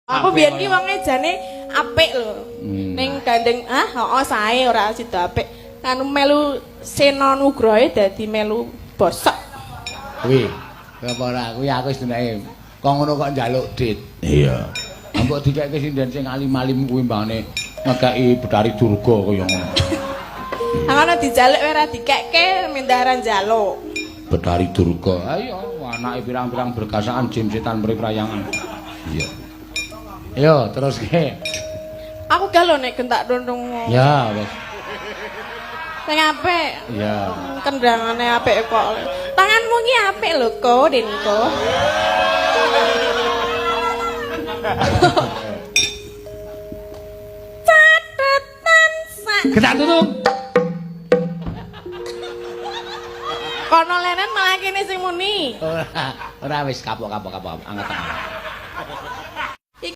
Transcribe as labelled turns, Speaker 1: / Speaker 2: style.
Speaker 1: Aku biyen ki wonge jane apik lho. Ning gandeng ah heeh sae ora sida apik. Anu melu Sena Nugroho dadi melu bosok.
Speaker 2: Kuwi. Apa ora kuwi aku wis dunake. Kok ngono kok njaluk dit.
Speaker 3: Iya.
Speaker 2: Mbok dikeke sinden sing alim-alim kuwi mbane ngekeki Betari Durga kaya ngono.
Speaker 1: Ha ngono dijaluk ora dikekke mindaran njaluk.
Speaker 2: Betari Durga. Ayo anake pirang-pirang berkasaan jin setan mriprayangan.
Speaker 3: Iya.
Speaker 2: Yo teruske.
Speaker 1: Aku gak lho nek gentak tuntung.
Speaker 2: Ya wis.
Speaker 1: Sing apik.
Speaker 2: Ya.
Speaker 1: Kendangane apik kok. Tanganmu ki apik lho, Ko, Dinko. Catetan sak.
Speaker 2: Getak tutung.
Speaker 1: Kono leren malah kene sing muni.
Speaker 2: Ora, ora wis kapok-kapok kapok anget.